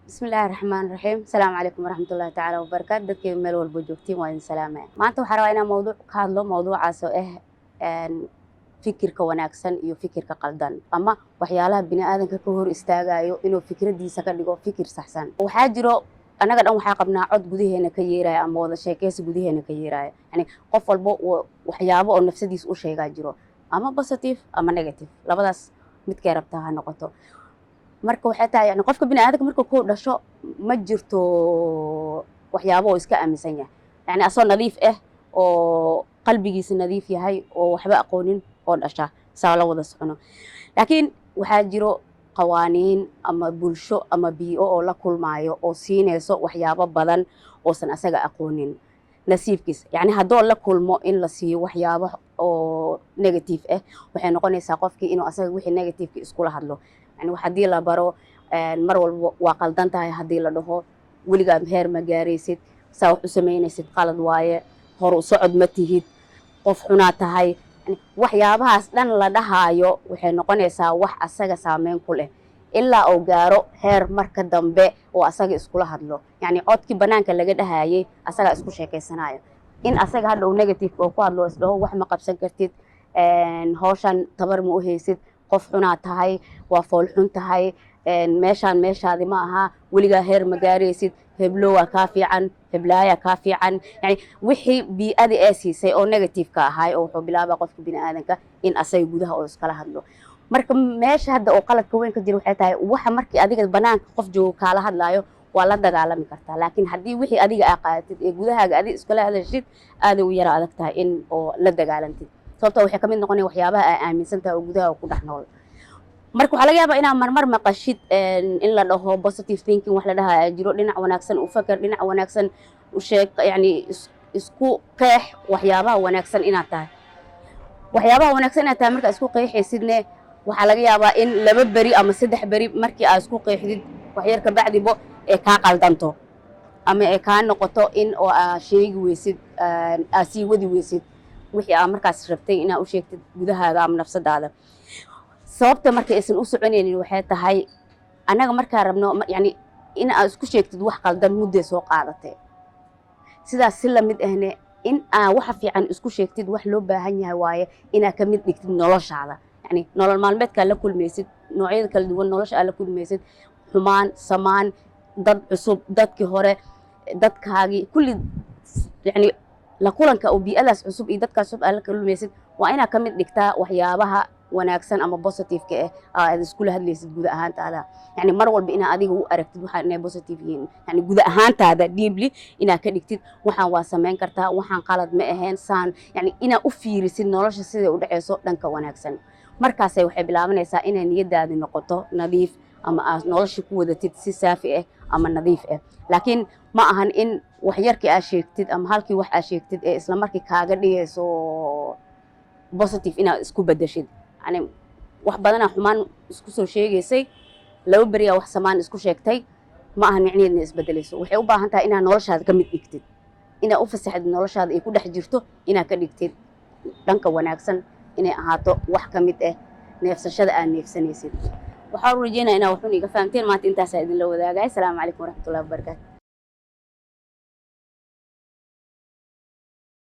Bismillaahi raxmaan raxiim. Asalaamu calaykum waraxmatullaahi tacaala wabarakaatu. Dadkii meel walba joogtiin, waa idin salaamaya. Maanta waxaa rabaa inaan mawduuc ka hadlo, mawduucaas oo ah fikirka wanaagsan iyo fikirka qaldan, ama waxyaalaha bini aadanka ka hor istaagayo inuu fikradiisa ka dhigo fikir saxsan. Waxaa jiro, annaga dhan waxaa qabnaa cod gudaheena ka yeeraya ama wada sheekeysi gudaheena ka yeeraya. Yani qof walba waxyaabo oo nafsadiisa u sheegaa jiro, ama positive ama negative, labadaas midkay rabtaa ha noqoto. Marka waxay tahay, yani qofka bini aadamka marka ku dhasho ma jirto waxyaabo oo iska aaminsan yahay, yani asoo nadiif ah oo qalbigiisa nadiif yahay oo waxba aqoonin oo dhasha, saa la wada socono. Laakiin waxaa jiro qawaaniin ama bulsho ama bii'o oo la kulmaayo oo siinayso waxyaabo badan oosan asaga aqoonin nasiibkiisa. Yani haddoo la kulmo in la siiyo waxyaabo oo negative ah, waxay noqonaysaa qofkii inuu asaga wixii negativeki iskula hadlo. Yani wax haddii la baro mar walba waa qaldan tahay, haddii la dhaho weligaa heer ma gaaraysid, saa wax u samaynaysid qalad waaye, hor u socod ma tihid, qof xunaa tahay, yani waxyaabahaas dhan la dhahaayo waxay noqonaysaa wax asaga saameyn ku leh ilaa uu gaaro heer marka dambe oo asaga iskula hadlo. Yani codkii banaanka laga dhahayay asagaa isku sheekeysanayo, in asaga hadhow negative oo ku hadlo, isdhaho wax ma qabsan kartid, hawshan tabar ma u haysid, qof xunaa tahay, waa fool xun tahay, meeshaan meeshaadi ma aha, weligaa heer ma gaaraysid, heblo waa kaa fiican, heblaaya kaa fiican. Yani wixii bii'adii ee siisay oo negative-ka ahay oo wuxuu bilaabaa qofka bini aadanka in asaga gudaha oo iskala hadlo. Marka meesha hadda oo qaladka weyn ka jira waxay tahay, waxa markii adiga banaanka qof joogo kaala hadlaayo waa la dagaalami kartaa, laakiin haddii wixii adiga aa qaadatid ee gudahaaga adiga iskala hadashid, aaday u yara adag tahay in oo la dagaalantid, sababtoo waxay kamid noqonaya waxyaabaha aa aaminsan tahay oo gudaha ku dhex nool. Marka waxaa laga yaabaa inaad marmar maqashid in la dhaho positive thinking, wax la dhahaa jiro, dhinac wanaagsan u fakar, dhinac wanaagsan u sheeg, yani isku qeex waxyaabaha wanaagsan inaad tahay, waxyaabaha wanaagsan inaad tahay. Markaa isku qeexaysidne, waxaa laga yaabaa in 2 beri ama 3 beri markii aad isku qeexdid, waxyar kabacdibo ee kaa qaldanto ama ee kaa noqoto in oo aa sheegi weysid, aa sii wadi weysid wixii aa markaas rabtay inaa u sheegtid gudahaaga ama nafsadaada. Sababta marka aysan u soconaynin waxay tahay, annaga markaa rabno yani in aad isku sheegtid wax qaldan mudday soo qaadatay. Sidaas si lamid ahne, in aa waxa fiican isku sheegtid wax loo baahan yahay waaye, inaad ka mid dhigtid noloshaada, yani nolol maalmeedkaa la kulmaysid, noocyada kala duwan nolosha aad la kulmaysid, xumaan, samaan, dad cusub, dadkii hore, dadkaagii kulli, yani la kulanka oo bii'adaas cusub iyo dadkaas cusub aad la kulmaysid, waa inaad ka mid dhigtaa waxyaabaha wanaagsan ama positive-ka ah aad iskula hadlaysid guud ahaantaada. Yani mar walba inaad adiga u aragtid waxaan inay positive yihiin, yani guud ahaantaada deeply inaad ka dhigtid waxaan waa samayn kartaa, waxaan qalad ma ahayn saan, yani inaad u fiirisid nolosha siday u dhaceyso dhanka wanaagsan. Markaasay waxay bilaabanaysaa inay niyadaadi noqoto nadiif ama aad nolosha ku wadatid si saafi ah ama nadiif ah. Laakiin ma ahan in wax yarkii aad sheegtid ama halkii wax aad sheegtid ee isla markii kaaga dhigayso positive inaad isku bedeshid. Yani wax badanaa xumaan isku soo sheegaysay, 2 beriyaa wax samaan isku sheegtay, ma ahan micnaheed inay isbedelayso. Waxay u baahan tahay inaad noloshaada ka mid dhigtid, inaad u fasaxdid noloshaada ay ku dhex jirto, inaad ka dhigtid dhanka wanaagsan inay ahaato wax ka mid ah neefsashada aad neefsanaysid. Waxaan u rajeynaya inaa waxun iga fahamteen. Maanta intaasaa idinla wadaagay. Asalaamu calaykum waraxmatullahi wabarakaatu.